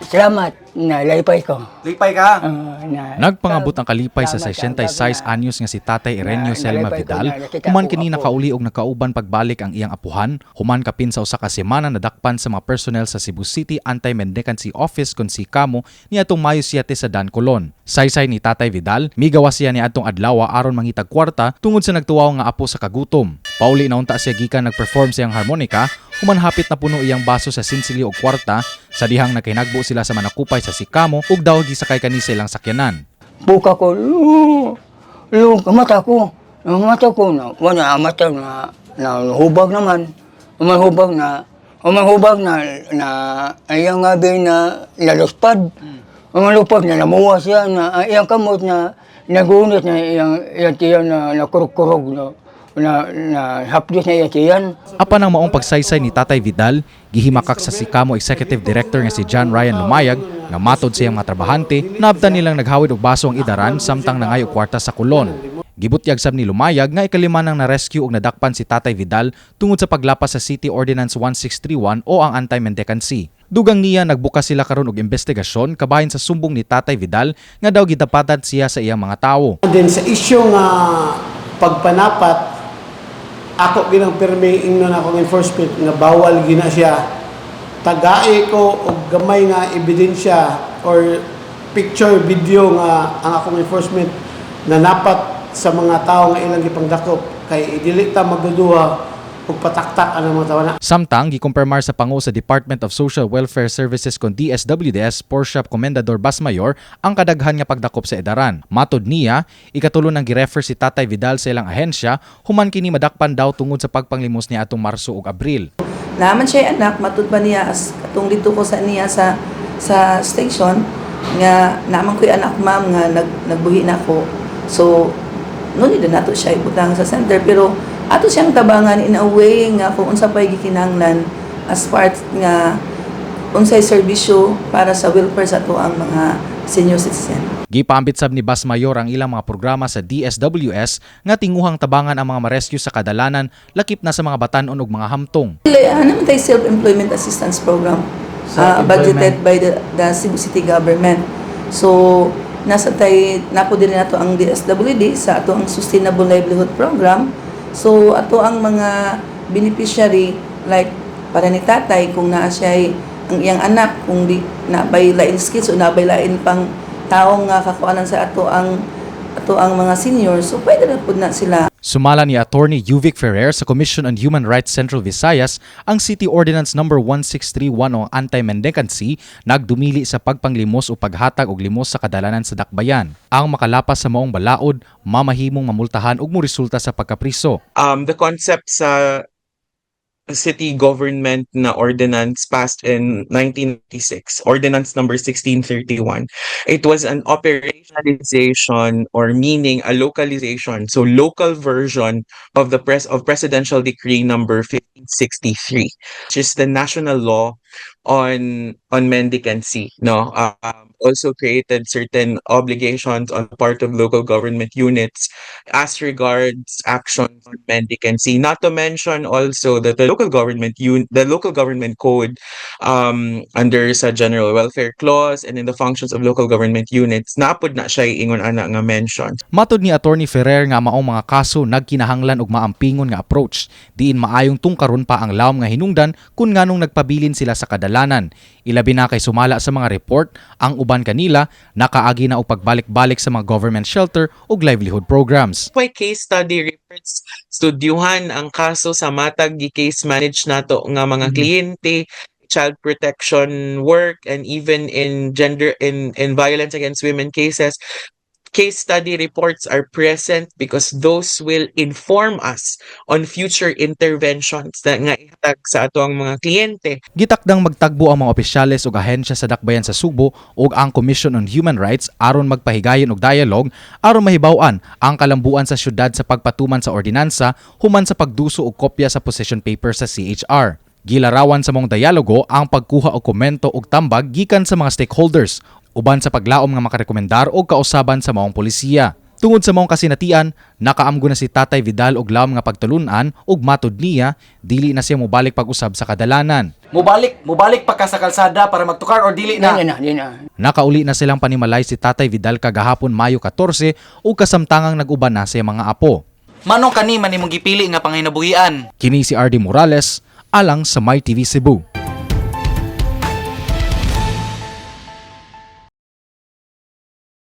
Salamat na laypay ko. Lipay ka. Na, Nagpangabot ang kalipay sa Salamat, 66 anyos nga si Tatay Ireneo na- Selma nalipay ko Vidal na nakita human ko kini apo. Nakauli og nakauban pagbalik ang iyang apuhan human kapin sa usa ka semana nadakpan sa mga personnel sa Cebu City Anti-Mendicancy Office kon si Kamo niadtong Mayo 7 sa Dan Colon. Saysay ni Tatay Vidal, migawas siya niadtong adlaw aron mangitag kwarta tungod sa nagtuwaw nga apo sa kagutom. Pauli na unta siya gikan nagperform sa iyang harmonika human hapit na puno iyang baso sa sinsili og kwarta sa dihang naghinagbo sila sa manakupay sa Sikamo ug daw gisakay kani sa ilang sakyanan. Buka ko, lu, lu, mata ko. Ang mata ko na, wala, ang mata na, na hubag naman. Umahubag na, umahubag na, na, iyang gabi na laluspad. Umalupad na namuha siya na, ang iyang kamot na, nagunit na iyang tiyan na, nakurog-kurog na, na, na hapdos na iyang tiyan. Apan ang maong pagsaysay ni Tatay Vidal, gihimakak sa Sikamo Executive Director nga si John Ryan Lumayag nga matod sa iyang mga trabahante, naabtan nilang naghawid og baso ang idaran samtang nangayo og kwarta sa kolon. Gibutyag sab ni Lumayag nga ikalima nang na-rescue og nadakpan si Tatay Vidal tungod sa paglapas sa City Ordinance 1631 o ang anti-mendicancy. Dugang niya, nagbukas sila karon og investigasyon kabahin sa sumbong ni Tatay Vidal nga daw gidapatan siya sa iyang mga tawo. And then sa issue nga pagpanapat, ako ginang pirmi ingnon akong enforcement nga bawal gina siya. Tagae ko og gamay nga ebidensya or picture, video nga ang akong enforcement nanapat sa mga tao nga ilang gipangdakop kay dili ta magduduha og pataktak ang mga tawo na. Samtang gikumpirmar sa pango sa Department of Social Welfare Services kon DSWDS Portia Comendador Basmayor ang kadaghan nga pagdakop sa edaran. Matod niya, ikatulo nang girefer si Tatay Vidal sa ilang ahensya human kini madakpan daw tungod sa pagpanglimos niya atong Marso ug Abril. Naaman siya anak, matud ba niya as katong dito ko sa niya sa station nga naaman ko'y anak, ma'am, nga nagbuhi na ako. So no need na nato siya ibutang sa center, pero ato siyang tabangan in a way nga kung unsa pa'y gikinahanglan as part nga unsay serbisyo para sa welfare sa ato ang mga senior citizen. Gipaambit sab ni Basmayor ang ilang mga programa sa DSWS nga tinguhang tabangan ang mga marescue sa kadalanan, lakip na sa mga batan-on ug mga hamtong. Ano man tayo, self-employment assistance program budgeted by the Cebu City government. So, nasa tay napo din nato ang DSWD sa ato ang Sustainable Livelihood Program. So, ato ang mga beneficiary, like para ni tatay, kung naa siya ang iyang anak, kung di na bay lain skills o na bay lain pang taong nga kakuanan sa ato ang mga senior, so pwede na pud na sila. Sumala ni Attorney Juvic Ferrer sa Commission on Human Rights Central Visayas, ang City Ordinance Number 1631 o Anti-Mendicancy nagdumili sa pagpanglimos o paghatag og limos sa kadalanan sa dakbayan. Ang makalapas sa maong balaod, mamahimong mamultahan ug moresulta sa pagkapriso. The concept sa city government na ordinance passed in 1996, Ordinance Number 1631, it was an operationalization, or meaning a localization, so local version of the press of Presidential Decree Number 1563, which is the national law on mendicancy, no? Also created certain obligations on part of local government units as regards actions on mendicancy. Not to mention also that the local government code, under sa general welfare clause and in the functions of local government units, napod na siya ingon ana nga mention. Matod ni Attorney Ferrer nga maong mga kaso nagkinahanglan og maampingon nga approach, diin maayong tungkaron pa ang lawom nga hinungdan kung nganong nagpabilin sila sa kadalanan. Ilabi na kay sumala sa mga report, ang uban kanila nakaagi na og pagbalik-balik sa mga government shelter ug livelihood programs. Why case study reports, studyuhan ang kaso sa matag gi-case manage nato nga mga kliyente, child protection work, and even in gender in violence against women cases, case study reports are present because those will inform us on future interventions na nga ihatag sa ato ang mga kliyente. Gitakdang magtagbo ang mga opisyales ug ahensya sa dakbayan sa Sugbo ug ang Commission on Human Rights aron magpahigayon og dialogue aron mahibaw-an ang kalambuan sa syudad sa pagpatuman sa ordinansa human sa pagduso og kopya sa position paper sa CHR. Gilarawan sa maong dialogo ang pagkuha og komento ug tambag gikan sa mga stakeholders uban sa paglaom nga makarekomendar og kausaban sa maong polisiya. Tungod sa maong kasinatian, nakaamgo na si Tatay Vidal og lawom nga pagtulun-an ug matod niya, dili na siya mobalik pag-usab sa kadalanan. Mubalik pa ka sa kalsada para magtukar or dili na? Di na, di na. Nakauli na silang panimalay si Tatay Vidal kagahapon Mayo 14 ug kasamtangang nag-uban na sa iyang mga apo. Manong kani man imong gipili nga panginabuhian? Kini si RD Morales alang sa My TV Cebu.